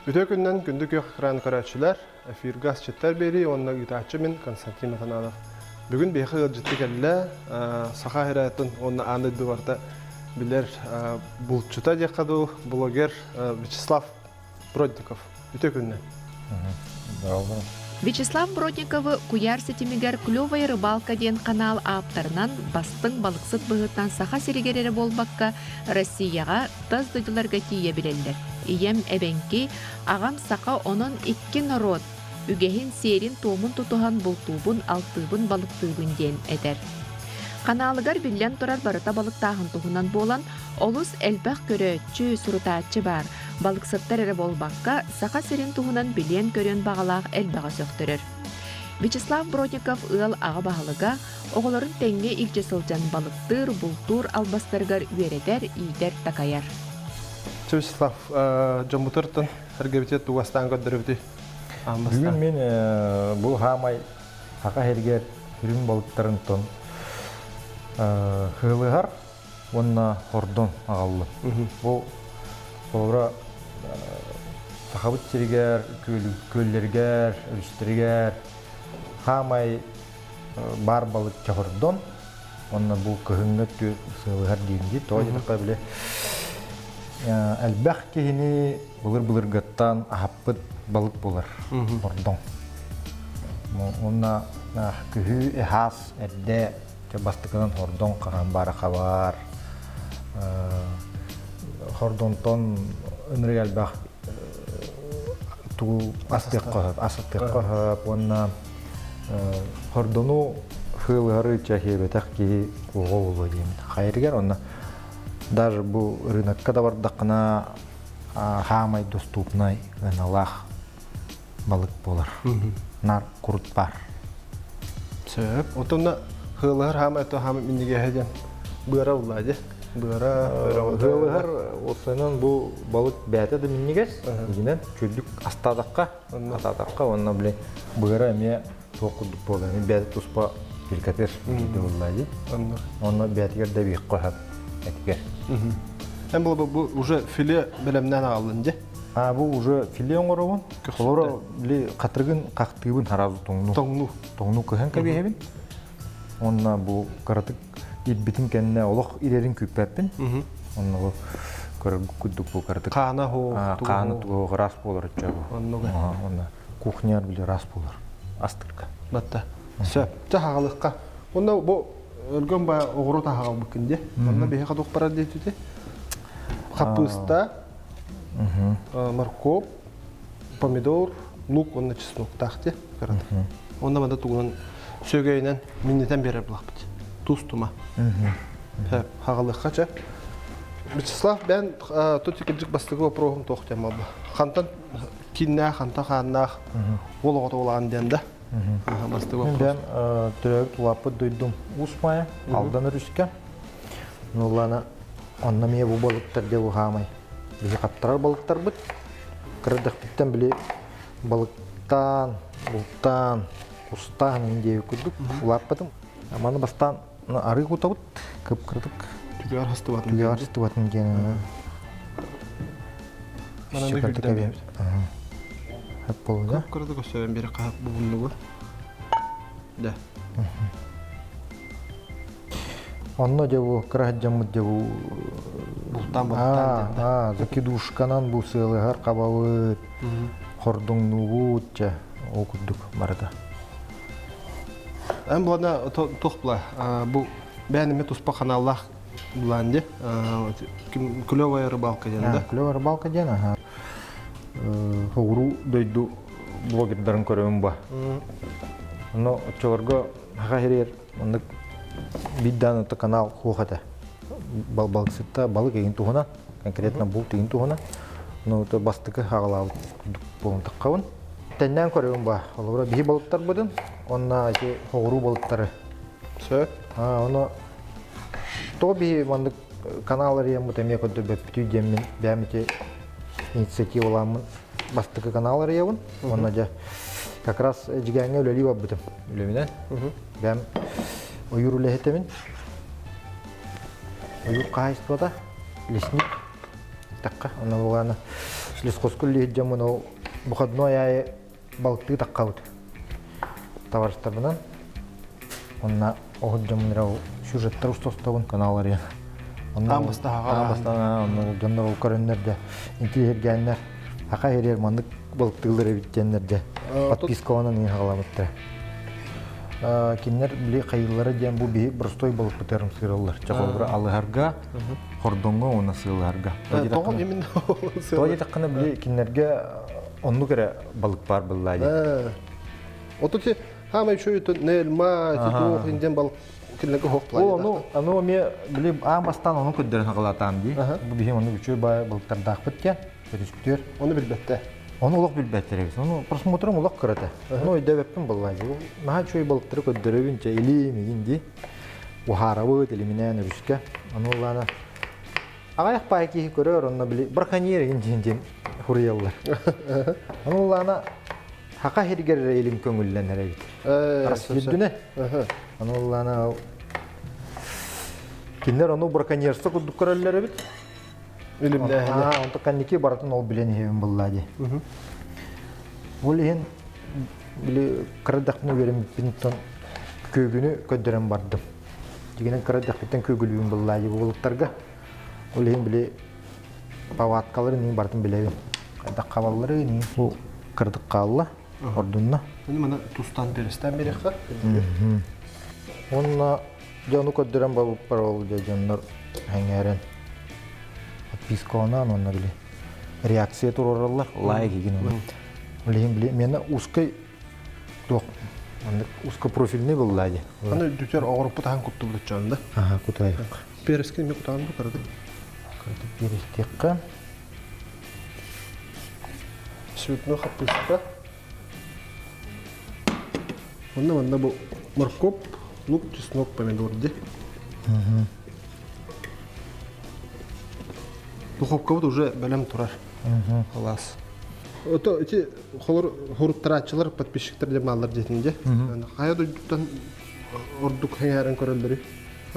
Үтүө күннэн күндү күөх экран көрөөччүлэр, эфиргэ асчыттар биэрии уонна ыытааччы мин Константин Матананов. Бүгүн биһиэхэ ыалдьытты кэллэ Саха сирэтин уонна аан дойду барыта билэр булчута диэххэ дуу, блогер Вячеслав Бродников. Үтүө күннэн. Вячеслав Бродниковы куйаар ситимигэр «Клевая рыбалка» диэн канал ааптарынан бастыҥ балыксыт быһыытынан Саха сиригэр эрэ буолбакка, Россияҕа, тас дойдуларга тиийэ билэллэр. Ийэм эбэҥки, аҕам саха, онон икки норуот үгэһин, сиэрин-туомун тутуһан бултуубун, алтыыбын, балыктыыбын диэн этэр. Ханаалыгар биллэн турар барыта балыктааһын туһунан буолан, олус элбэх көрөөччү, сурутааччы баар. Балыксыттар эрэ буолбакка, Саха сирин туһунан билиэн-көрүөн баҕалаах элбэҕи сөхтөрөр. Вячеслав Бродников ыал аҕа баһылыга, оҕолорун тэҥҥэ илдьэ сылдьан балыктыыр, бултуур албастарыгар үөрэтэр, иитэр, такайар. Вячеслав, дьоммутуттан эргэбитигэр тугу астаан көрдөрөбүтүй? Бүгүн мин бу хаамай саха сиригэр үрүҥ балыктарын тон хыылыһар уонна хордон аҕаллым. Бу холобура сахабыт сиригэр, күөллэригэр, өрүстэригэр хаамай баар балык чохордон уонна бу кыһыҥҥы өттү сыалыһар диэн тоҕо диэтэххэ били элбэх киһини былыр-былыргыттан аһаппыт балык буолар ордоҥ. Уонна күһүү эһаас эрдэ бастакынан хордоҥ хаһан баара хабар хордонтон ынырык элбэх тугу астыахха асаттыахха сөп уонна хордону хыылыһары чэһиэбэтэх киһи оҕо буолуо диэн хайырыгар онно даже бу рынокка да бардаххына хаамай доступнай ыаналаах балык буолар нар курут бар Сөп. Отонна хыылыһар хаама это хаама миннигэһэ диэн быара уллаа дьэ. Быара Хыылыһар осынан бу балык бэйэтэ да минньигэс игинэн чөллүк астаатахха атаатахха уонна били быара эмиэ туох курдук буолар эмиэ бэйэтэ туспа деликатес буолла дии онно бэйэтигэр да биэххэ сөп этигэр Эн бу бу уже филе бэлэмнээн аҕаллын дьэ. А бу уже филе оҥоробун. Холоро били хатырыгын хахтыыбын харазы тоҥну. Тоҥну. Тоҥну кыһан кэбиһэбин. Онно бу кыратык ирбитин кэннэ олох ирэрин күүппэппин. Онно бу көрөр курдук бу кыратык. Хаана хоо. Хаана тугу ыраас буолар өччө бу. Оннуга. Онно кухняр били ыраас буолар. Астырга. Батта. Сөп. Чэ хагалыкка. Онно бу өлгөм ба оҕуруот аһаҕалбыккын дии. Онно биһиэхэ туох барар диэтити? Хаппыыста, морковь, помидор, лук уонна чесноктаах дии кырата. Онно манда тугунан сүөгэйинэн миннитэн биэрэр булахпыт. Туус тума. Хагалыахха чэ. Вячеслав, бэн тут кырдьык бастакы вопроһум туох диэн буолла. Хантан кииннээх, хантан хааннаах уол оҕото улаан диэн да. Бастакы вопрос. Бэн төрөөбүт улааппыт дойдум Уус Майа, Алдан өрүскэ. Нуллана онно эмиэ бу балыктар дьэ хаамай. Биһи хаптарар балыктарбыт. Кырдахпыттан били балыктаан, бултаан, кустаан диэбит курдук улааппытым. Маны бастаан арыы кутабыт, кып-кырдык. Түгэҕэр хастыбатын. Түгэҕэр хастыбатын диэн. Манан да Хөп болуга. Кып-кырдык өссө бери хаһап бубуннугу. Да. Онно дьэ бу кыра сылдьаммыт дьэ бу Бултаан балыктаан аа закидушканан бу сыалыһар хабабыт, хордуҥнуубут дьэ ол курдук барыта. Эн буолана туох була бу бэйэн эмиэ туспа ханааллаах булаан дии клевая рыбалка диэн да Клевая рыбалка диэн аха Соҕуруу дойду блогердарын көрөбүн ба. Онно оччолорго Саха сиригэр Оннук биир даҕаны канал суох этэ. Балыксытта балык игин туһунан, конкретно булт игин туһунан. Ну, бастакы хаҕалаабыт курдук буолан таххабын. Тэннээн көрөбүн ба. Олоро биһи балыктарбытын, онна ити хоҕуруу балыктары. Сөп. А, ону то биһи маннык канал арыйаммыт эмиэ көрдөрбөппүтүй диэммин бэйэм ити инициативаламмын бастакы канал арыйабын. Уонна дьэ как раз Эдьигээҥҥэ үлэлии барбытым үлэбинэн. Бэйэм ойуур үлэһитэбин. Ойуур хаһаайыстыбата, лесник. Такка, онно буолаана. Лесхозка үллэһит дьоммун ол выходной аайы балыктыы таххабыт. Табаарыстарбынан. Онно оһут дьоммун эрэ ол сюжеттар устостобун канал арыйан. Онно Аан бастаан аан бастаан онно дьоннор ол көрөннөр дьэ интириэһиргээннэр Аха иһэригэр маннык балыктыыллар эбит диэннэр дьэ подпискаланан иһин хаҕаламмыттара. Кинилэр били хайыыллара диэн бу биһи простой балыкпытыгар ымсыыраллар. Чэ холобура алыһарга, хордоҥҥо уонна сыалыһарга. Тоҕо именно Тоҕо диэтэххинэ били кинилэргэ оннук эрэ балык баар буоллаа дии. Ото ти хаамай үчүгэй нельма, титуох индиан балык кинилэргэ хоох Ол ону ону эмиэ били аан бастаан ону көрдөрөн хаҕалаатаам дии. Бу биһи оннук үчүгэй баай балыктардаахпыт диэн. Өрүспүтүгэр. Ону билбэттэр. Ону олох билбэттэр эбит. Ону просмотрым олох кырата. Ону өйдөөбөппүн буоллаа дии. Наһаа үчүгэй балыктары көрдөрөбүн чэ илиим игин дии. Уһаарабыт илиминээн өрүскэ. Ону ыллаана аҕайах паай киһи көрөр, онно били браконьер игин диэн диэн хуруйаллар. Ону ыллаана хака хиргэр эрэ илим көҥүллэнэр эбит. Рассвирдүнэ. Ону ыллаана кинилэр ону браконьерство курдук көрөллөр эбит. Үлүмнээһинэ. Онто кэнники барытын ол билэн иһэбин буллаа дии. Ол иһин били кыра эрдэхпинэ үөрэммиппиттэн күөгүнү көрдөрөн бардым. Дьигинэн кыра эрдэхпиттэн күөгүлүүбүн буллаа дии буолуктарга. Ол иһин били палаткаларын иһин барытын билэбин. Хайдах хабаллары иһин бу кыратык хаалла, ордунна. Аны маны тустан перестан берехха. Уонна Дьэ ону көрдөрөн барбыппар ол дьэ дьоннор сэҥээрэн подпискаланаан уонна били реакция туруораллар лайк игин ону. Ол иһин били миэнэ узкай туох маннык узкопрофильный буолла дии. Аны үрдүтүгэр оҕоруппут аһан куттубут дьон да. Аха кутайык. Переске эмиэ кутаҕын бу карады. Кырдык перестиэххэ. Цветной хаппыыста. Онно манна бу моркуоп, лук, чеснок, помидор дии. Духовкабыт уже бэлэм турар. Халаас. Ото ити холор хоруттарааччылар подписчиктар диэн бааллар диэтин дьэ. Хайа дойдуттан ордук хэҥээрэн көрөллөрүй?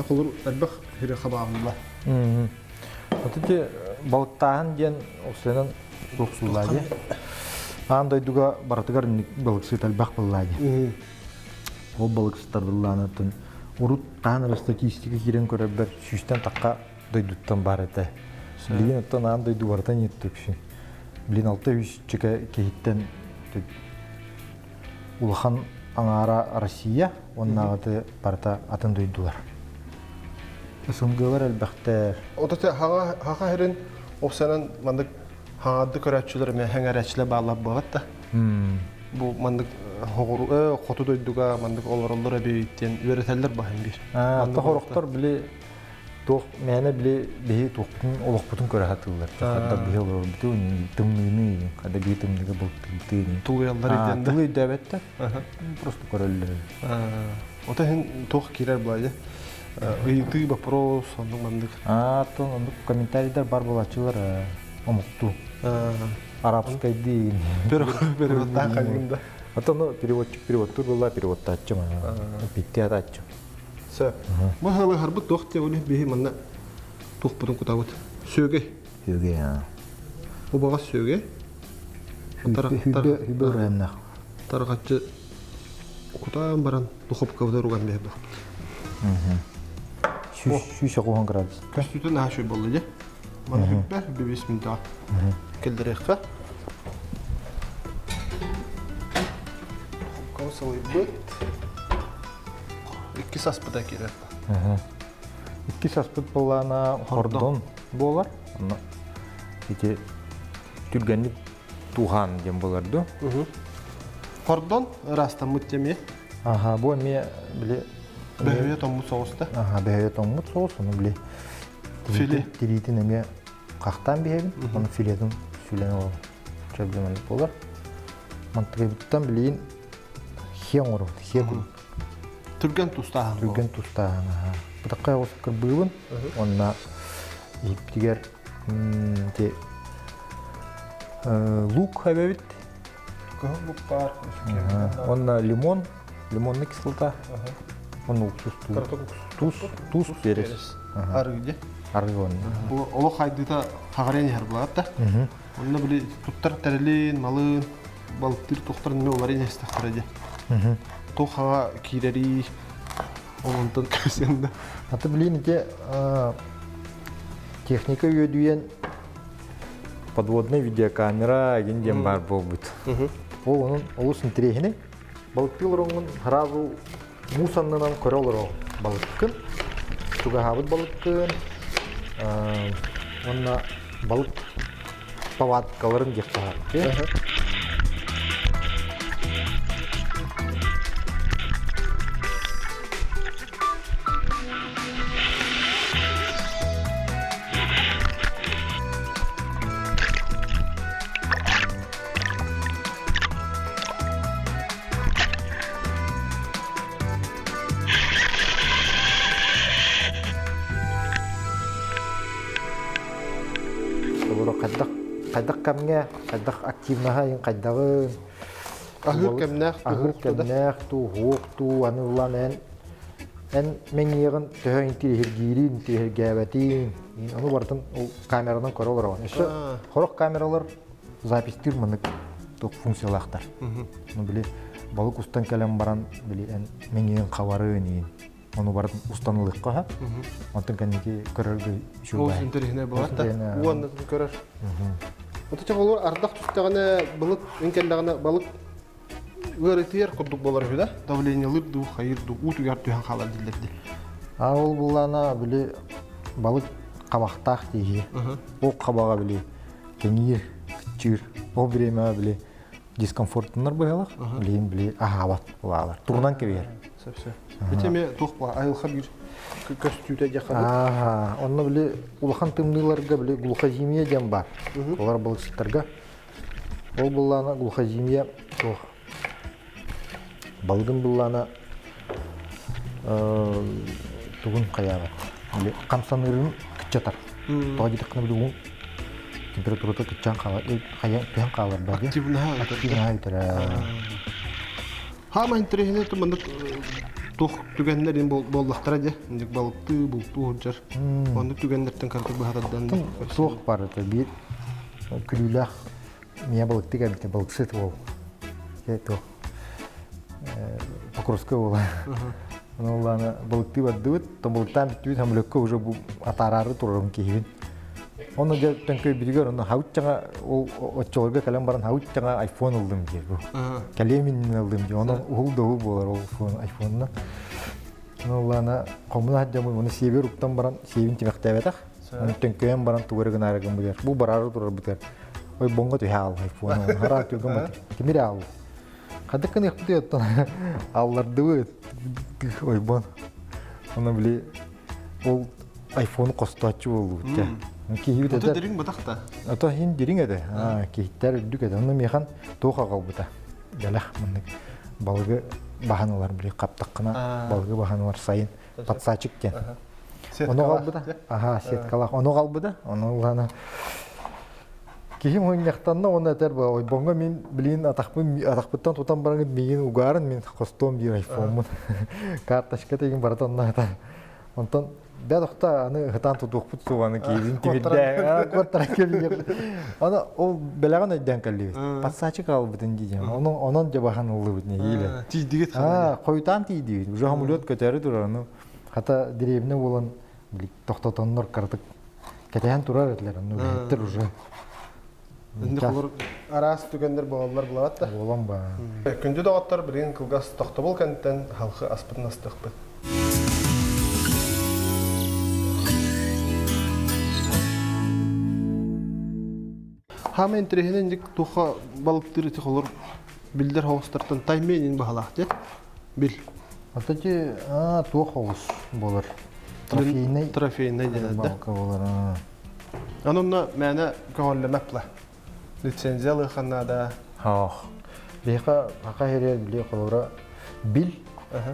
Холор элбэх хири хабаалла. Вот ити балыктааһын диэн осленан Туохсуулаа дии. Аан дойдуга барытыгар балыксыт элбэх буоллаа дии. Ол балыксыттар быллаанатын урут хаан эрэ статистика киирэн көрөрбөр сүүстэн тахха дойдуттан баар этэ. Билигин оттон аан дойду барыта ниттүксүн. Билин 600 чека киһиттэн улахан аҥаара Россия, уоннааҕыты барыта атын дойдулар. СНГлар элбэхтэр. Ото хаха хирин опсанан маннык хаҥарды көрөөччүлэр эмиэ хэҥэрээччилэр бааллар буолат да. Бу маннык хоту дойдуга маннык олороллор эбит диэн үөрэтэллэр баһын биир. Ата хорохтор били туох мээнэ били биһи туохпутун олохпутун көрө сатыыллар. Хадда биһи олорорбутун тымныыны хадда биһи тымныыга былтыыбытын. Тулуйаллар идиэн да. Тулуй өйдөөбөттөр. Просто көрөллөр. Ота иһин туох киирэр былайы? Ыйытыы вопрос оннук маннык. Аа, тон оннук комментарийдар бар буолааччылар омуктуу. Арабскайдыы. Переводтаан хайыгын да. Ото переводчик переводтуур буолла переводтааччым. Питти атааччым. Сөп. Бу халыһарбыт туох диэбили биһи манна туохпутун кутабыт. Сүөгэй. Сүөгэй аа. Убаҕас сүөгэй. Хүбэ хүбэ ырыаннах. Тарҕаччы кутаан баран духовкабыта руган биэрбэхпит. 190 градус. Көстүүтэ наһаа үчүгэй буолла дии. Маны хүппэ, бибис минутаҕа кэллэриэххэ. Духовкабыт сылыйбыт. Иккис аспыта киирэр. Иккис аспыт буоллаана хордон буолар. Онно ити түргэнник туһаан диэн буолар дуо? Хордон ыраастаммыт эмиэ. Аха, бу эмиэ били бөһүйэ тоҥмут соҕус да. Аха, бөһүйэ тоҥмут соҕус, ону били филе тириитин эмиэ хахтаан биһэбин, ону филетин сүлэн ол чөбүлэмэлик буолар. Мантыкайбыттан билигин хе оҥоробут, хе Түргэн тустааһын. Түргэн тустааһын, аха. Бытахха оҕус кырбыыбын, уонна иһиппитигэр ити лук эбэбит. Кыһыл лук баар. Уонна лимон, лимонный кислота. Уонна уксус туус. Туус, перец. Арыы дии. Арыы уонна. Бу олох хайдыыта хаҕарыан иһэр булаат да. Онно били туттар тэрилин, малын, балыктыыр туохтарын эмиэ уларыйан истэхтэрэ дии. Туох хаҥа киирэрий, ол онтон көсөн да. Аты блин ити техника үөдүйэн подводная видеокамера эгин диэн баар буолбут. Ол онун олус интэриэһинэй. Балыктыы олороҥҥун сразу муус аннынан көрө олороҕун балыккын, чугаһаабыт балыккын уонна балык повадкаларын диэххэ сөп. Олору хайдах хайдах кэмҥэ, хайдах активнаһа иһин хайдаҕын Аһыыр кэмнээх аһыыр кэмнээх туу, уһуох туу, аны ылан эн эн мэҥиэҕин төһө интириэһиргиирин, интириэһиргээбэтин, ону барытын ол камеранан көрө олороҕун. Өссө сорох камералар запистыыр маннык туох функциялаахтар. Ну били балык устан кэлэн баран били эн мэҥиэн хабарын иин ону барытын устан ылыахха сөп. Онтон кэнники көрөргө үчүгэй. Олус интэриэһинэй буолар да. Уонна көрөр. Отуча холур ардах түстэҕинэ былыт үҥкэллэҕинэ балык ыарытыйар курдук буолар үһү да. Давлениелыыр дуу, хайыр дуу, уу түгэр түһэн хаалар дииллэр дии. А ол буллаана били балык хабахтаах тииһи. Ол хабаҕа били кэҥиир, кыччыыр. Ол бириэмэҕэ били дискомфортунар быһалах, билигин били аһаабат булаалар. Турунан кэбиһэр. Сөп-сөп. Ити эмиэ туох була айылҕа биир көстүүтэ диэххэ Аа, онно били улахан тымныыларга били глухозимия диэн баар. Олар балыксыттарга. Ол буллаана глухозимия туох балыгын буллаана тугун хайаабат. Били хамсаныырын кыччатар. Тоҕо диэтэххинэ били уун температурата кыччаан хаалар, хайа түһэн хаалар баа дии. Активнаһа Активнаһа бүтэрэ. Хаама интэриэһинэй маннык туох түгэннэр буоллахтара дьэ инник балыктыы, бултуу сылдьар. Оннук түгэннэртэн кырдьык быһатардан Суох бар это биир күлүүлээх мия балыкты кэлбитэ балыксыт уол. Туох Покровскай уола. Ону улаана балыктыы бардыбыт, томбулуктаан бүттүбүт, самолетка уже бу атаараары турарым киһибин. Онно дьэ төҥкөйбүтүгэр онно хауччаҥа ол оччолорго кэлэн баран хауччаҥа айфон ыллым диир бу. Кэлиэм иннинэ ыллым диир. Онон уһул да уһул буолар ол айфонна. Ону улаана хомуна сылдьаммын уну сиэбэр уктан баран сиэбин тимэхтээбэтэх. Оны төҥкөйөн баран тугу эрэ гынаары гыммытыгар бу бараары турарбытыгар ой бонго түһэ аал айфону хараак түргэн бат тимир аал Хадык гыныахпытый оттон аллардыбыт ойбон. Ону били ол айфону хостооччу буоллубут дьэ. Киһибит Ото дириҥ бытах да. Ото иһин дириҥ этэ. Киһиттэр үрдүк этэ. Онно миэхэн туох аҕалбыта. Бэлэх маннык балыгы баһан ылар били хаптаххына балыгы баһан ылар сайын подсачик диэн. Ону аҕалбыта. Аха, сеткалаах. Ону аҕалбыта. Ону ылана Киһим мунньахтанна уонна этэр буолла, ойбоҥҥо мин билигин атахпын атахпыттан тутан бараҥҥыт миигин угаарын мин хостуом диир айфоммун. Карточка тигин барыта онно сытар. Онтон бэт охто аны ытаан тутуохпут суоҕаны киһибин тимирдээ куоттаран кэлиир. Аны ол бэлэҕин өйдөөн кэллибит. Подсачик аҕалбытын дии Онон онон дьабахан ыллыбыт нэһиилэ. Тиийдигит Хойутаан тиийдибит. Уже самолет көтөөрү турар. Ону хата дэриэбинэ буолан тохтотоннор кыратык кэтэһэн турар этилэр онно үлэһиттэр уже Инде араас түгэннэр буолаллар булаат да. Буолан ба. Күндү доҕоттор, билигин кылгас тохтобул кэнниттэн халқы аспытын астыахпыт. Хаама интэриэһинэй инник туха балыктыыр ити холор биллэр хоҕустартан тайменин баһалаах дьэ. Бил. Отати туох оҕус буолар? Трофейный. Трофейный диэн да. Балка буолар. Онно мээнэ көҕүллэмэп ла. Лицензия ылыахха наада. Ох. Биһиэхэ хака хэрийэр били холобура бил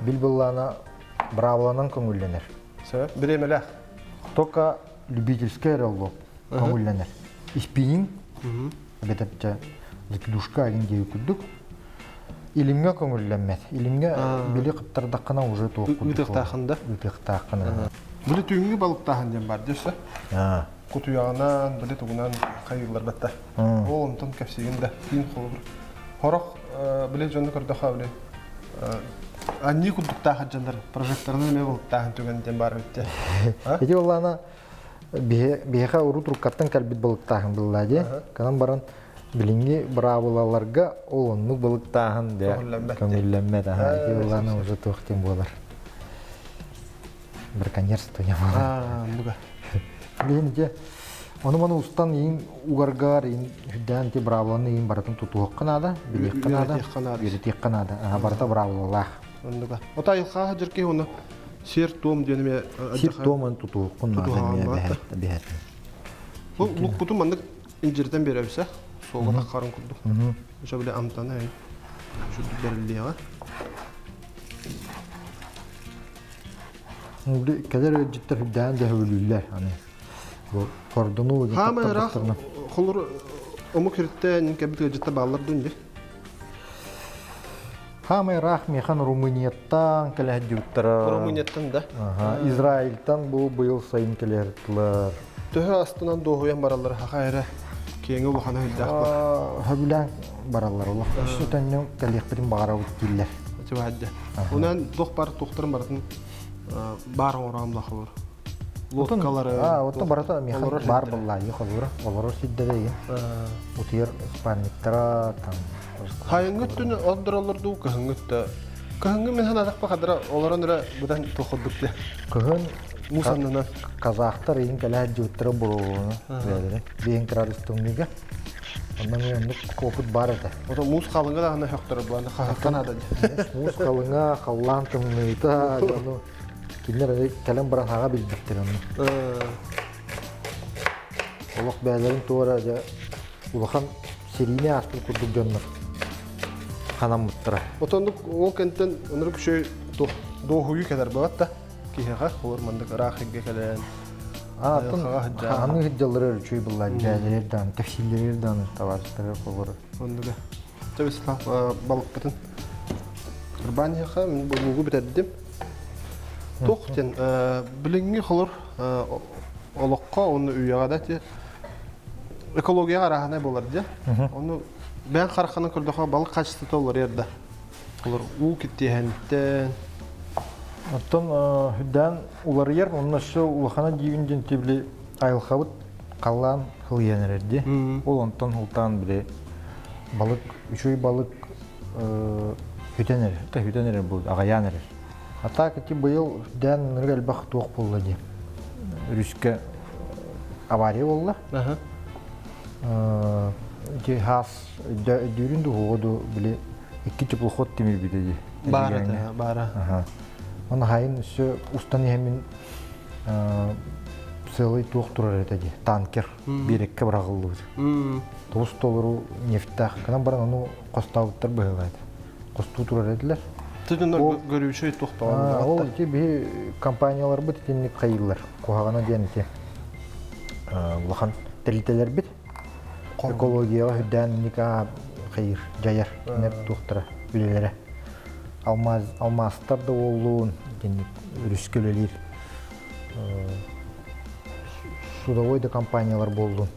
бил быллаана брааваланан көҥүллэнэр. Сөп. Бириэмэлээх. Только любительскай эрэ оллоп көҥүллэнэр. Испиинин эбэтэр дьэ закидушка агин диэби курдук Илимҥэ көҥүллэммэт. Илимҥэ били кыптардаххына уже туох Ыытыахтааххын да? Ыытыахтааххын. Били түүҥҥү балыктааһын диэн бар дьэ өссө. Кутуйаҕынан, били тугунан хайыыллар батта. Ол онтон кэпсиигин да киин холобур. Хорох били дьону көрдөхө били анньыы курдуктаах дьоннор прожекторынан эмиэ былыттааһын түгэн диэн баар эбит. Ити оллаана биһиэхэ урут руккаттан кэлбит былыттааһын быллаа дии. Канан баран билиҥҥи быраабылаларга ол оннук былыттааһын көҥүллэммэт. Ити оллаана уже туох диэн буолар. Браконьерство не буолар. Билин ити ону-маны устан иин угаргар иин үрдээн ити быраабыланы иин барытын тутуохха наада, билиэххэ наада, үөрэтиэххэ наада. Барыта быраабылалаах. Оннуга. Ота айылхаа дьэрки оны сиэр-туом диэн эмиэ Сир-туомун тутуоххун наада эмиэ биһэт. Бу лукпутун маннык инжиртэн биэрэбисэ. Суолга таххарын курдук. Ошо биле амтана шүрдүк бериллиэҕэ. Кэлэр ыалдьыттар үрдээн дөһөбүлүүллэр аны. Бу кордону Хаама ыраах холур омук сириттэн кэбит ыалдьыттар бааллар дун дии. Хаама ыраах механ Румынияттан кэлэһдьуттара. Румынияттан да. Израильтан бу быйыл сайын кэлэртлар. Төһө астынан дуоһуйан бараллар хаха эрэ киэҥи улахана үрдээх бар. Хөбүлээн бараллар олох. Өссө төннөн кэлиэхпитин баҕарабыт дииллэр. Ачыбаадьа. Унан туох бар туохтарын барытын баар оҥороон холор. Лодкалары. Аа, оттон барыта миэхэ баар буоллаа, холура. Олорор сирдэрэ игин. Утуйар спальниктара там. Хайыҥҥы өттүн ордороллор дуу, кыһыҥҥы өттө. Кыһыҥҥы мин санаатахпа хадара олорон эрэ быдан тохордук диye. Кыһын муус аннынан. Казахтар игин кэлэ дьуттара буруолуну бэйэлэрэ. Биэн градус тымныыга. Онно эмиэ оннук опыт баар этэ. Ото муус халыҥа даҕаны хөхтөрө буолан хаһыттан аада дии. Муус халыҥа, халлаан тымныыта, ону кинилэр кэлэн баран хаҕа билбиттэр онну. Олох бэйэлэрин туора дьэ улахан сэриини ааспыт курдук дьоннор ханаммыттара. Отоннук ол кэнтэн оннук үчүгэй дуоһуйуу кэлэр буолат да киһиэхэ олор маннык ыраах сиргэ кэлэн Аны сылдьаллара үчүгэй буолла дьээдэлэр даҕаны кэпсииллэригэр даҕаны табаарыстарыгар холоро. Оннуга. Чэ Вячеслав балыкпытын Урбаниһаха мин бу бүтэрдим. Туох диэн билиҥҥи холор олоххо уонна үйэҕэ да ти экологияҕа арааһынай буолар дьэ. Ону бэйэҥ хараххынан көрдөххө балык хаачыстыбата уларыйар да. Олор уу киттиэһэниттэн. Оттон үрдээн уларыйар, онно өссө улахана диибин диэн били айылҕабыт халлаан хылыйан эрэр дии. Ол онтон һултаан били балык, үчүгэй балык хүтэн эрэр, та хүтэн эрэр буолла, аҕайаан эрэр. А так ити быйыл үрдээн ынырык элбэх туох буолла дии. Өрүскэ авария буолла. Ити хаас өйдүүрүн дуу, дуу били икки теплоход тимирбитэ дии. Баара этэ, баара. Оны хайын өссө устан иһэммин сыалый туох турар этэ дии, танкер биэрэккэ быраҕыллыбыт. Тоҕус толору нефтаах. Кынан баран ону хостообуттар быһыылаах этэ. Хостуу турар этилэр. Түтүннэр көрүүчүй туохтаҕын Ол ити биһи компанияларбыт итинник хайыыллар. Куһаҕана диэн ити улахан тэрилтэлэрбит экологияҕа үрдээн ника хайыр дьайар кинилэр туохтара үлэлэрэ алмаз алмаастар да буоллун итинник өрүскэ үлэлиир судовой да компаниялар буоллун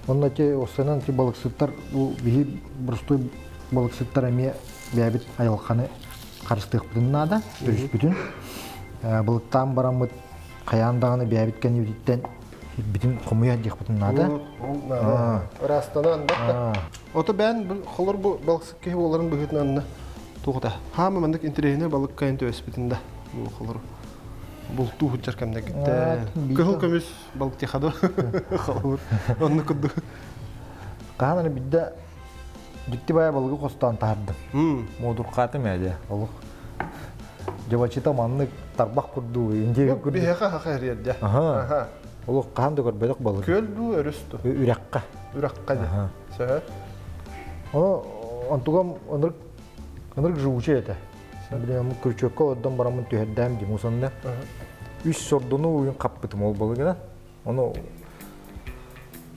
онно ити осанан ити балыксыттар бу биһи боростуой балыксыттар эмиэ бэйэбит айылҕаны харыстыахпытын наада өрүспүтүн балыктаан бараммыт хайаан даҕаны бэйэбит кэннибититтэн Бүтүн хомуйа диэхпитин наада. Ол наада. Ыраастанан да. Ото бээн холор бу балыксыт киһи буоларын быһыытынан туохта. Хаама маннык интэриэһинэй балык кайын төбөспүтүн да. Бу холор бултуу сылдьар кэмнэ китте. Кыһыл көмүс балык тихады. Холор. Онну курдук. Хаһан аны бидде дьикти бая балыгы хостоон таһардым. Муодурхаатым ээ олох. Дьабачыта маннык тарбах курдуу, индия курдук. Биһиэхэ хаха эрийэрдэ. Аха. Олох хаһан да көрбөтөх балык. Күөл дуу, өрүс дуу? Үрэххэ. Үрэххэ дии. Сөп. Ону онтугам ынырык ынырык живучай этэ. Билем крючокка олордон бараммын түһэрдээм дии мусонна. Үс сордону уйун хаппытым ол балыгынан. Ону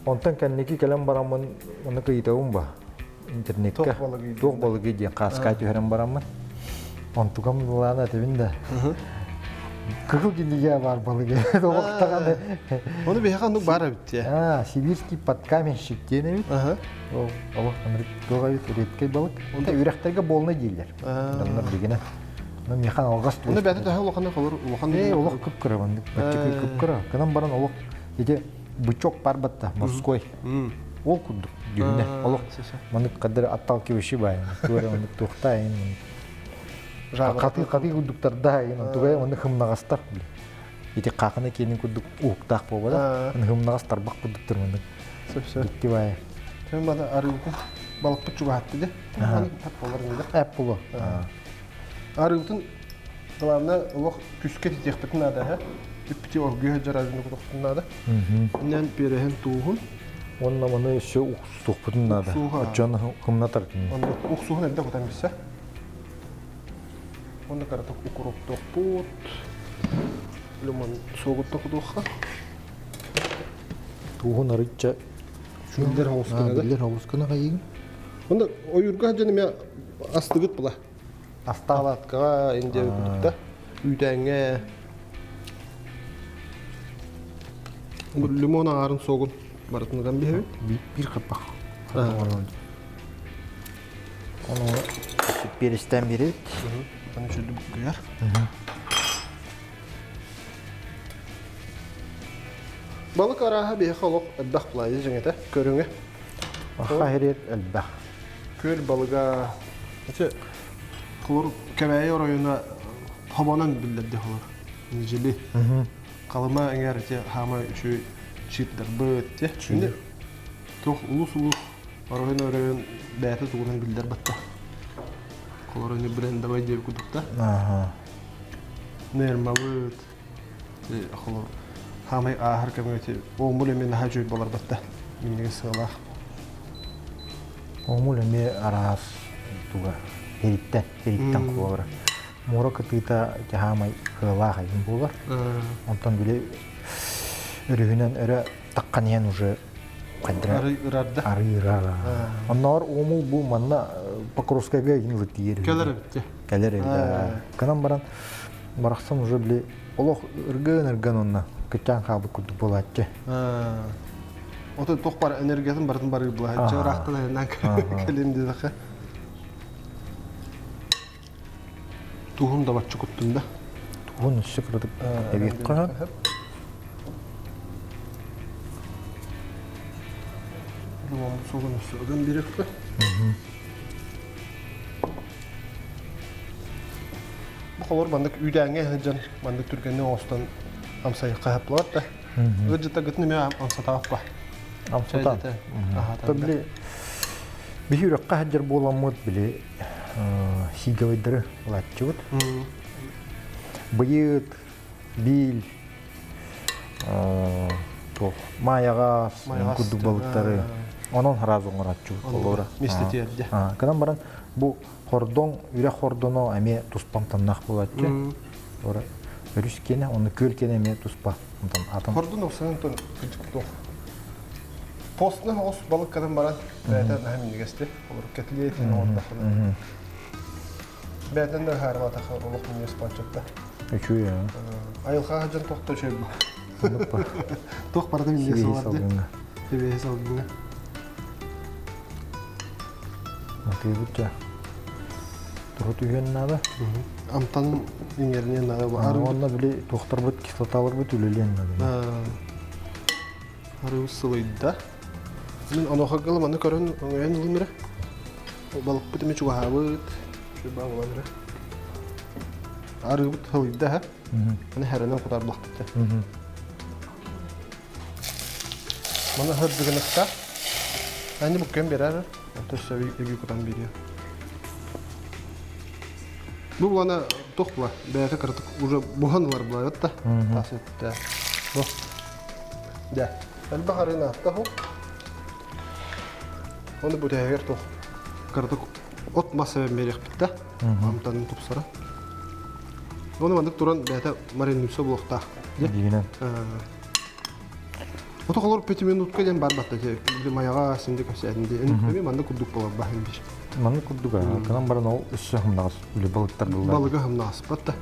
онтон кэнники кэлэн бараммын ону кыйытабын ба интернеккэ туох балыгый диэн хааскаа түһэрэн бараммын онтукам лаана этибин да. Кыһыл кинигэ бар балыгы. Тоҕохтаҕаны. Оны биһиэхэ оннук баар эбит дии. А, сибирский подкаменщик диэн эбит. Аха. Ол олох ынырык туох эбит редкэй балык. Онто үрэхтэргэ болна дииллэр. Оннор дигинэ. Ну механ алгас Оны бәті төһө улахан холор улахан Э, олох кып-кыра маннык. Баччыкый кып-кыра. Кынан баран олох ити бычок бар батта морской. Ол курдук дьүһүнэ. Олох маннык кадыр отталкивающий бай. Туора маннык туохтаайын. Хаты хаты курдуктардаайын. Тугай маннык хымнаҕастар. Ити хаахына киэнин курдук уһуктаах буолбата. Хымнаҕас тарбах курдуктар маннык. Сөп сөп. Дикти бай. Сен бада арыыбытын балыкпыт чугаһатты де. Тап болар инде. Эп боло. Арыыбытын главное олох күскэ титиэхпитин наада һэ. Үппити оргуйа сылдьар арыыны кутуохпутун наада. Иннэн переһин тууһун. Уонна маны өссө уксуохпутун наада. Оччону хымнатар кини. Онно уксуһун эрдэ кутан билсэ. Онно караток укроптуохпут. Лимон суогутта кутуохха. Тууһун арычча Биллер хоҕус Биллер хоҕус гына хайыгын. Онно ойуурга дьон эмиэ астыгыт була. Астаах Палаткаҕа индия курдукта. Үүтээҥҥэ лимон аҥаарын суогун барытын ытан биһэбит. Биир хаппах. Ону перестэн биэрэбит. Аны үчүгэй буккуйар. Балык арааһа биһиэхэ олох элбэх плайы дьиҥэтэ, көрүҥэ. Аха хэрээр элбэх. Күөл балыга ити холор Кэбээйи оройуна хобонон биллэрди холор. Ньидьили. Халыма эҥэр ити хаама үчүгэй чиирдэрбыт те. Şimdi туох улус-улус оройун оройун бэйэтэ тугунан биллэр батта. Холор ини брендовай диэби курдукта. Нермабыт холор хаамай ааһар кэмҥэ ити оомул эмиэ наһаа үчүгэй буолар батта. Минньигэс сыалаах. Оомул эмиэ араас туга ириттэн, ириттэн куолара. Муора кытыыта хаамай кыалаах айын буолар. Онтон били өрүһүнэн өрө таххан иһэн уже хайдара Арый ырарда. арый ырара. Онноор уомул бу манна Покровскайга иһин ылытиер. Кэлэр эбит. Кэлэр эбит. Кынан баран барахсан уже били олох ыргын-ыргын онно кытаан хаалбыт курдук буолааччы. Ото туох бар энергиятын барытын барыы булааччы ыраахтан айаннаан кэлин диэтэххэ. Туһун да баччы куттун да. Туһун өссө кыратык эбиэххэ. Сугун өссө ыган биэриэххэ. Бу холор маннык үүдээҥҥэ сылдьан маннык түргэнник оҥостон амсайыкка хаплаат да. Ыалдьыттаргытын эмиэ амсатааппа. Амсатаан. Били биһи үрэххэ сылдьар буоламмыт били сиигэвэйдары ылааччыбыт. Быйыт, биил, туох маайаҕас курдук балыктары онон сразу оҥорооччубут олора. Миэстэтигэр Кынан баран бу хордоҥ, үрэх хордоно эмиэ туспа амтаннаах буолааччы. Ора өрүс киэнэ, онно күөл киэнэ эмиэ туспа амтан атын. Хордун оксанын тон кырдьык туох. Постна оҕус балык кытын баран бэйэтэ наһаа минньигэсти. Олор кэтилиэтин оҥордоххуна. Бэйэтин да ыһаарылатаха олох минньигэс буолчутта. Үчүгэй Айылҕаҕа дьон туох да үчүгэй бу. Туох барыта минньигэс буолар дии. Сибиэһи салгыҥҥа. Атыыбыт Туһу түһүөн наада. Амтан иҥэриниэн наада. Уонна били туохтарбыт кислоталарбыт үлэлиэн наада. Арыы сылыйда. Мин онуоха гылы маны көрөн өҥөйөн ылым эрэ. Балыкпыт эмэ чугаһаабыт. Чугаһаабыт буолан эрэ. Арыыбыт сылыйда ха. Аны хэрэнэн кутарбахпыт. Маны хырдыгыныхта. Аны буккен берер. Өссө эби кутан бириэ. Бу булана туох була? Бэйэтэ кыратык уже буһан ылар була да. Тас өттө. Бу. Дэ. Элбэх арыына атта Оны бүтэһигэр туох кыратык от мас эбэн биэриэхпит да. Амтанын тупсара. Оны маннык туран бэйэтэ маринуйса буолуохтаах. Дигинен. Ото холор пятиминутка диэн бар батта майаҕа синди көсөөн ди эми маннык курдук болар баһын бир. Маннык курдук кынан баран ол өссө хымнаҕас үлэ балыктар буллар. Балыга хымнаҕас батта.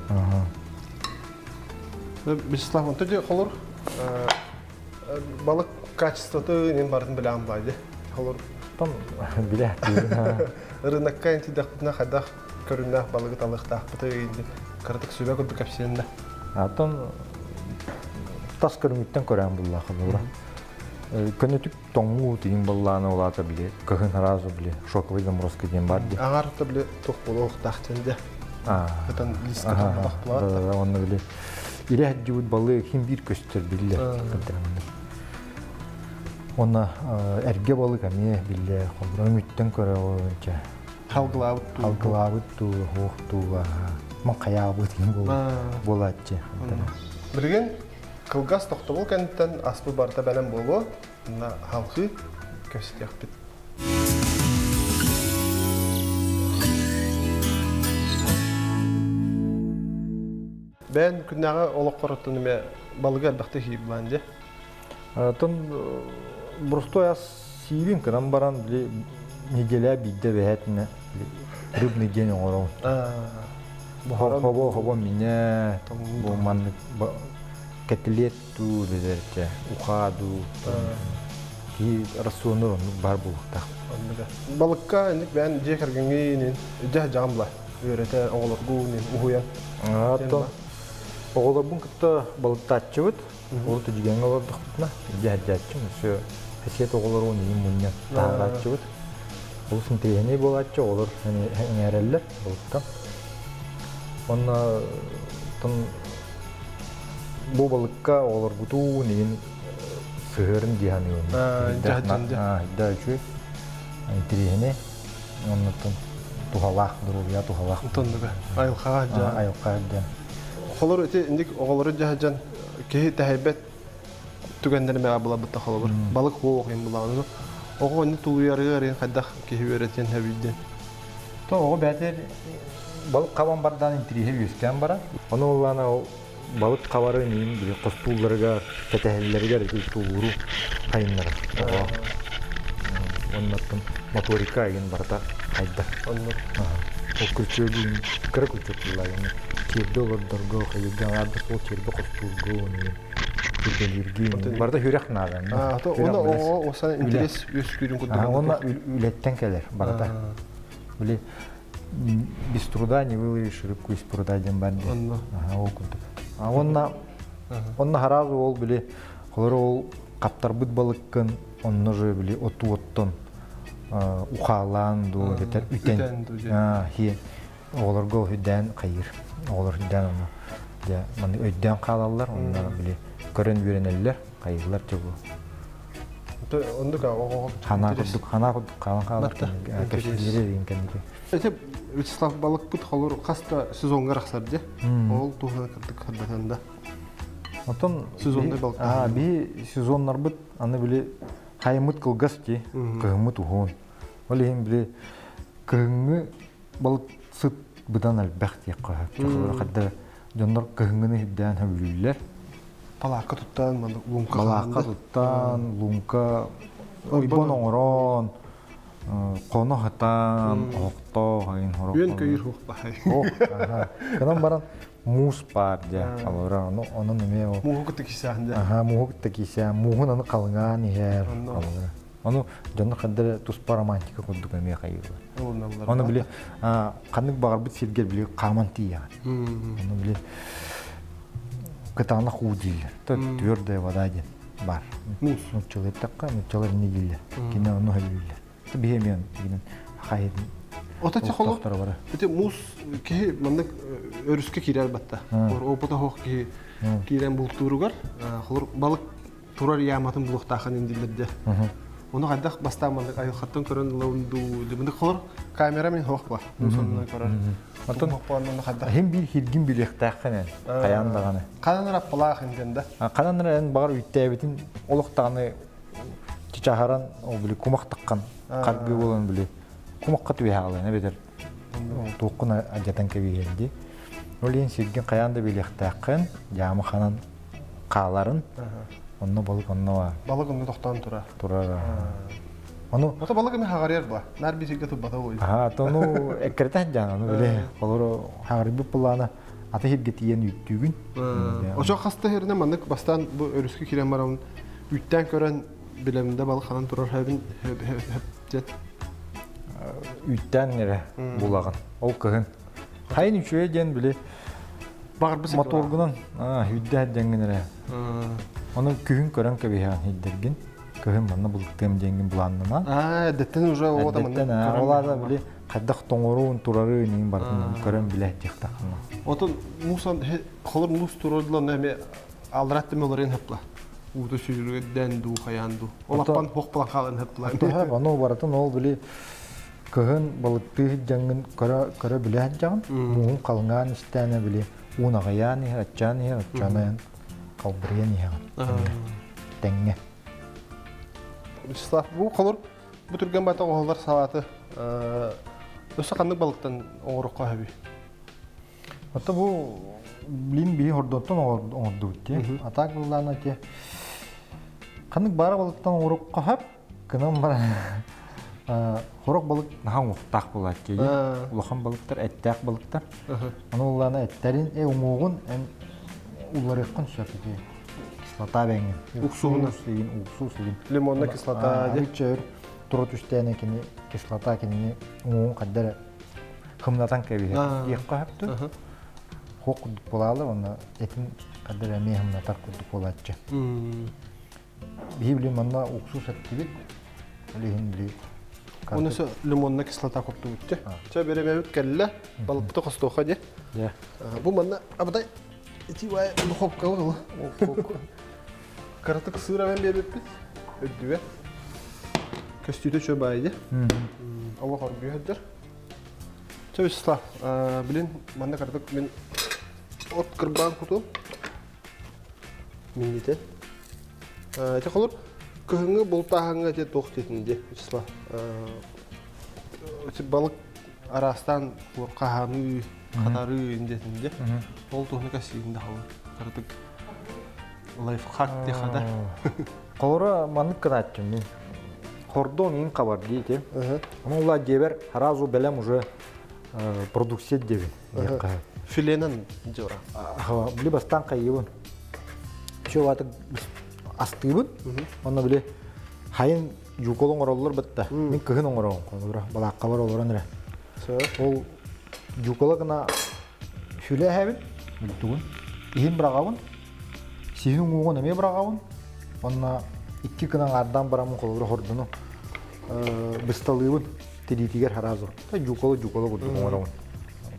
Вячеслав, онто дьэ холор балык качествоты нин барын билээн байды. Холор Тон билэ рынокка интидахпытына хайдах көрүннээх балыгы талыахтаахпыты инди кыратык сүбэ курдук кэпсиэн да. Атын тас көрүҥүттэн көрөөн буллаах холобура. Көнөтүк тоҥуу тиин баллааны улаата били кыһын сразу били шоковый заморозка диэн бар ди. Аҥар то били туох буолуохтаах диэн де. Ытан лиска тоҥмотох буолаат. Онно били илэ дьубут балык хим биир көстөр биллэр. Онно эргэ балык эмиэ биллэ холбура үттэн көрө Халгылаабыт туу. Халгылаабыт туу, хуох туу, маҥхайаабыт буолааччы. Билигин кылгас тохтобул кэнниттэн аспыт барыта бэлэм буолуо. Онно халхыы кэпсэтиэхпит. Бэйэн күннээҕи олоххор оттон эмэ балыгы элбэхтик сиир дьэ. Оттон боростуой ас сиирин кынан баран били неделя биирдэ бэһэтинэ рыбный день оҥоробун. Хобо хобо минэ бу маннык кэтилиэт дуу бэдэрчэ ухаа дуу киһи рационур оннук баар буолуохтаах. Балыкка инник бэйэн дьиэ кэргэҥҥин дьэ дьаҕам була үөрэтэ оҕолоргун уһуйан. Оттон оҕолорбун кытта балыктааччыбыт. Ол тудьүгэҥҥэ олордохпутуна дьэһэрдээччим өссө хэсиэт оҕолорун иин мунньан таһаарааччыбыт. Олус интэриэһинэй буолааччы, оҕолор эҥээрэллэр балыктан. Уонна бу балыкка оҕолоргутуун иин сыһыарын дии саныыбын. Да үчүгэй, интэриэһинэй. Оннуттан туһалаах, доруобуйа туһалаах. Оннуга айылҕаҕа дьа. Айылҕаҕа дьа. Холор ити инник оҕолору дьаһадьан киһи тэһэйбэт түгэннэрин мэҕэ булабыт холобур. Балык хуох им булаҕын. Оҕо онну тулуйарыгар ин хайдах киһи үөрэтиэн хэбийдин. То оҕо бээтэр балык хабан бардаан интириэһэ үөскээн барар. Ону улаана ол балык хабары миин били хостуулларыгар, кэтэһэллэригэр ити тулууру хайыннарар. Оҕо оннуттан моторика айын барыта хайдар. Оннук. Ол күрчүөгүн кыра күрчүөк буллаайын чиэрбэ олордорго, хайырга аҥаар да суол чиэрбэ хостуурго уонна чирбэлииргин барыта хүрэх наада. Оны оҕо осан интерес үөскүүрүн курдук. Уонна үлэттэн кэлэр барыта. Били без труда не выловишь рыбку из пруда диэн бар диэн. Ол курдук. Уонна онно хараазы ол били холоро ол хаптарбыт балыккын онно же били оту оттон ухаалаан дуу эбэтэр үтэн хиэн оҕолорго үрдээн хайыыр оҕолор үрдээн ону дьэ маннык өйдөөн хаалаллар онно били көрөн үөрэнэллэр хайыыллар дьэ бу Оннук оҕоҕо ханаа курдук ханаа курдук хаалан хаалар кэпсиири кэнники Эти Вячеслав балыкпыт холур хас да сезоҥҥа арахсар дьэ. Ол туһунан кырдык хардатан да. Оттон сезонный балык. Аа, биһи сезоннарбыт аны били хайыммыт кылгас дии, кыһыммыт уһун. Ол иһин били кыһыҥҥы балык сыт быдан элбэх диэххэ сөп. Хадда дьоннор кыһыҥҥыны сирдээн сөбүлүүллэр. Балаакка туттан, луҥка Балаакка туттан, луҥка ойбон оҥорон, хоно хатан, оһохтоох, айын хорох. Үөн көйүр хуохпахай. Ох, аха. Кынан баран муус баар дьэ. Алора, ону онон эмиэ ол. Мууһу кытта кисээн дьэ. Аха, мууһу кытта кисээн, мууһун аны халыҥаан иһэр. Ону дьонно ханна туспа романтика курдук эмиэ хайыылар. Ону били ханнык баҕарбыт сиргэр били хааман тиийэҕин. Ону били кытаанах уу дииллэр. Твердая вода диэн бар. Муус. Нуччалыы эттэххэ, нуччалар инни дииллэр. Кини ону сөбүлүүллэр. Биһи эмиэ хайын Ото холо ити муус киһи маннык өрүскэ киирэр батта. Опыта хоох киһи киирэн бултууругар холор балык турар яаматын булуохтаахын индиллэрде. Ону хайдах бастаан маннык айылхаттан көрөн ылабын дуу, дыбынык холор камера мин хоох ба. Сонунан көрөр. Оттон хим биир хиргин билиэхтээххин эн хайаан даҕаны. Ханан раппалаах инден да. Ханан эн баҕар үттээбитин олох даҕаны чычаһаран ол били кумах таххан харгы буолан били кумахха түбэһэ хаалан эбэтэр туоххун алдьатан кэбиһиэн дии. Ол иһин сиргин хайаан да билиэхтээххин, дьаамы ханан хааларын, онно балык онно баар. Балык онно тохтоон турар. Турар. Ону Ото балык эми хагарыар ба. Нар бисирге турбата ой. Аха, тону эккирэтэн жан, ону биле холоро хагарыйбыт буллаана. Аты сиргэ тиийэн үүттүүгүн. Очо хаста херинэ маннык бастаан бу өрүскэ киирэн барамын үүттээн көрөн билэмдэ балык ханан турар хэбин хэп Үүттээн эрэ булаҕын. Ол кыһын. Хайын үчүгэй диэн били Баҕарбыс моторгунан үүтдээх диэҥҥин эрэ. Ону күһүн көрөн кэбиһэҕин хиддэргин. Кыһын манна булуктыам диэҥҥин былааннанан. Аа, эддэттэн уже ол Эддэттэн ол аата били хайдах тоҥоруун турары иниин барытын көрөн билэ диэхтаххына. Отон муусан холор муус турардлан эми алрат теме олорын хапла. Уута сүүрүгдэн дуу хайаан дуу. Олаппан хохпалан хаалан хапла. Ону барытын ол били кыһын балыктыы сылдьаҥҥын көрө көрө билэ сылдьаҕын. Мууһун халыҥаан истээнэ били уун аҕыйаан иһэр, аччаан иһэр, оччоон халбарыйан иһэҕин. Тэҥҥэ. Вячеслав, бу холор бу түргэн бата оҥоһуллар салааты өссө ханнык балыктан оҥороххо сөбүй? Ото бу блин биһи хордоттон оҥордубут дии. А так быллаана те ханнык баара балыктан оҥороххо сөп, кынан баран хорох балык наһаа уҥуохтаах буолааччы. Улахан балыктар, эттээх балыктар. Ону улаана эттерин, уҥуоҕун эн уларыаххын сөп ити. Кислота бэҥҥин. Уксуһуна. Сигин, уксус сигин. Лимонна кислота диэн. Чөр тура түстээнэ кини кислота кинини уҥуоҕун хаддара хымнатан кэбиһэр. Диэххэ сөптө. Хуох курдук буолаалы, уонна этин хаддара эмиэ хымнатар курдук буолааччы. Биһи били манна уксус эттибит. Ол иһин били Оны лимонна кислота куттубут. Чэ беребебит кэллэ. Балыкпыты хостуохха дии. Бу манна абытай ити бай духовка ол. Кыратык сыыр авен биэрбиппит. Үрдүгэ. Көстүүтэ чө баай дии. Олох оргуйа сылдьар. Чэ Вячеслав, билин манна кыратык мин от кырбаан кутуом. Миннитэ. Ити холур кыһыҥҥы бултааһыҥҥа ити туох диэтин дии Вячеслав. Ити балык араастаан хаһааныы, хатарыы диэтин дии. Ол туһуна кэссиин да холур. Кыратык лайфхак диэхэ да. Холоро маннык гынааччым мин. Хордон иин хабар дии ити. Ону ула дьиэбэр сразу бэлэм уже продукция диэбин. Филенэн дьора. Били бастаан хайыыбын. Чуобатык астыыбын. Онно били хайын жукол оҥороллор бытта. Мин кыһын оҥороҕун холобура балааккабар олорон эрэ. Ол жукола гына сүлэ эһэбин, бүлтүгүн. Иһин быраҕабын. Сиһин уҥуоҕун эмиэ быраҕабын. Онно икки гынан аҥаардаан бараммын холобура хордуну бысталыыбын тириитигэр сразу. Жукола жукола курдук оҥоробун.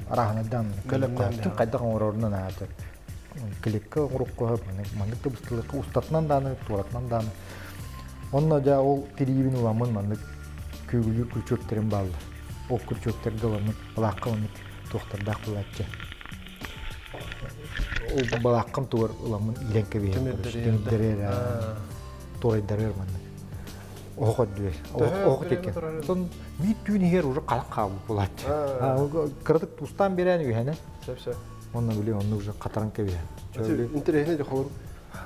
Арааһынайдаан Бэлэмнээн хайдах оҥорорунан аата клетка оҥорукка маннык да бысталыкка устатынан дааны туоратынан дааны. Онно дьэ ол тириибин ыламмын маннык күөгүлүүр күрчүөктэрим бааллар. Ол күрчүөктэргэ ыламмыт балаакка маннык туохтардаах буолааччы. Ол балааккам тугар ыламмын иирэн кэбиһэн тимирдэрэр туорайдарар маннык. Оһох өддүөр. Оһох теккен. Сон биир түүн иһэр уже халак хаалбыт буолааччы. Кыратык тустаан биэрэн үһэнэ. Сөп сөп. Онно били онно уже хатаран кэбиһэн. Интересный же холор.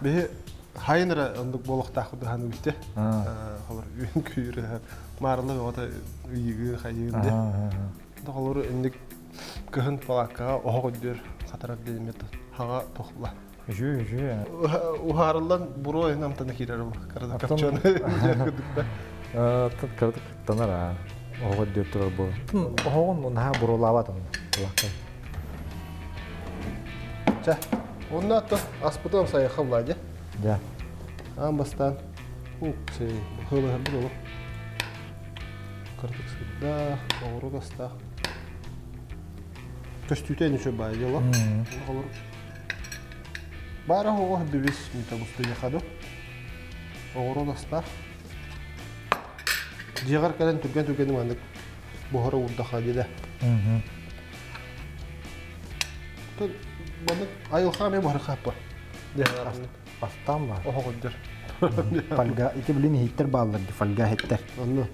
Биһи хайын эрэ оннук буолуохтаах курдук үтте. Холор үөн күүрэ маарылы оҕото ыйыгы хайыын де. Холор инник кыһын палааккаҕа оһох өйдүөр хатарар диэн хаҕа тохла. Үчү үчү. Уһаарыллан буруо иһин амтана киирэр ол. Кырата копченый курдукта. Кыратык танар аа. Оһох өйдүөр турар буолан. Оһоҕун наһаа буруолаабат онно. Палаакка. Чэ, онно ато аспытым сайыха Владя. Да. Аан бастаан уксы хылыһарбыт олох. Кырдык сырдаах, оҕуруот астаах. Көстүүтэ ничего баай дела. Олор Баара оҕо бибис митобустуйахаду. Оҕуруот астаах. Дьиэҕэр кэлэн түргэн-түргэн маннык буһара уурдаха дилэ. Маннык айылҕа эмиэ буһара хааппа. Бастаан бар. Оһоҕойдор. Фольга, ити билин иһиттэр бааллар ди фольга иһиттэр. Онно.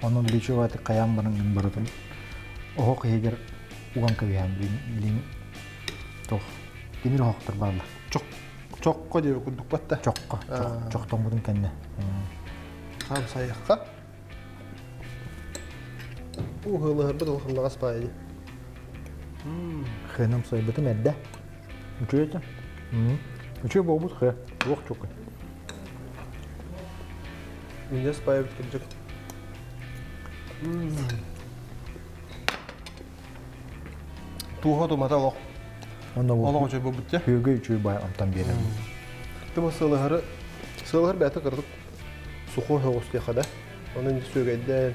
Онон личеваты хайаан баран барытын оһох иһигэр уган кэбиһэн билин билин туох тимир оһохтор бааллар. Чох чоххо диэби курдук батта. Чоххо, чохтоммутун кэннэ. Хаам сайыхха. Уһылыһырбыт улаханнаҕас баайы. Хыным сойбутум эрдэ. Үчүгэй этэ. Үчүгэй буолбут хэ. Туох чук. Минньигэс баайбыт кырдьык. Туоха тумата олох. Олох үчүгэй буолбут дьэ. Күөгэй үчүгэй баай амтан биэрэр. Тыма сылыһары сылыһар бэйэтэ кырдык сухой соҕус диэхэ да. Онон сүөгэйдээн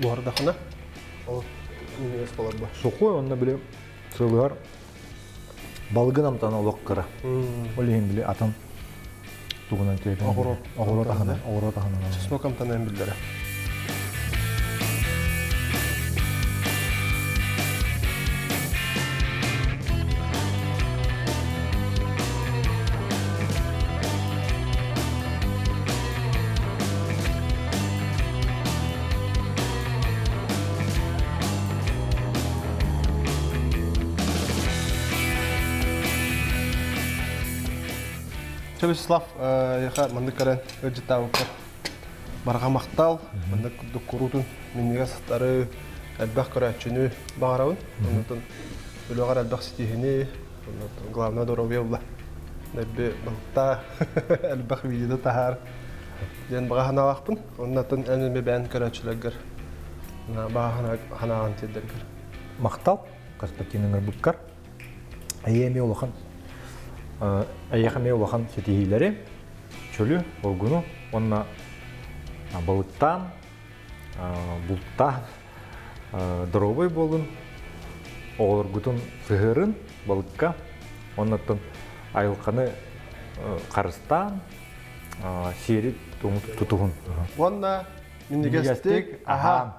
буһардахына ол минньигэс буолар бу. Сухой онно били сылыһар балыгын амтана олох кыра. Ол иһин били атын тугунан тиэрдэн. Оҕуруот. Оҕуруот аһынан, оҕуруот аһынан. Чеснок амтанын биллэрэ. Чэ, Вячеслав, яха маннык көрөн ыалдьыттаабыппар барҕа махтал, маннык курдук куруутун минньигэс астары, элбэх көрөөччүнү баҕарабын. Оннуттан үлэҕэр элбэх ситиһини, оннуттан главное доруобуйа була. Нэрби балыктаа, элбэх видеода таһаар диэн баҕа санаалаахпын. Оннуттан эн эмиэ бэйэн көрөөччүлэргэр баҕа санааҕын тиэрдэргэр. Махтал, Константин ыҥырбыккар. Эйиэ эмиэ улахан эйиэхэ эмиэ улахан ситиһиилэри, чөлү, оргуну уонна балыктаан, бултаан доруобай буолун, оҕолоргутун сыһыарын балыкка, оннуттан айылҕаны харыстаан, сиэри тутуһун. Уонна минньигэстик аһаан.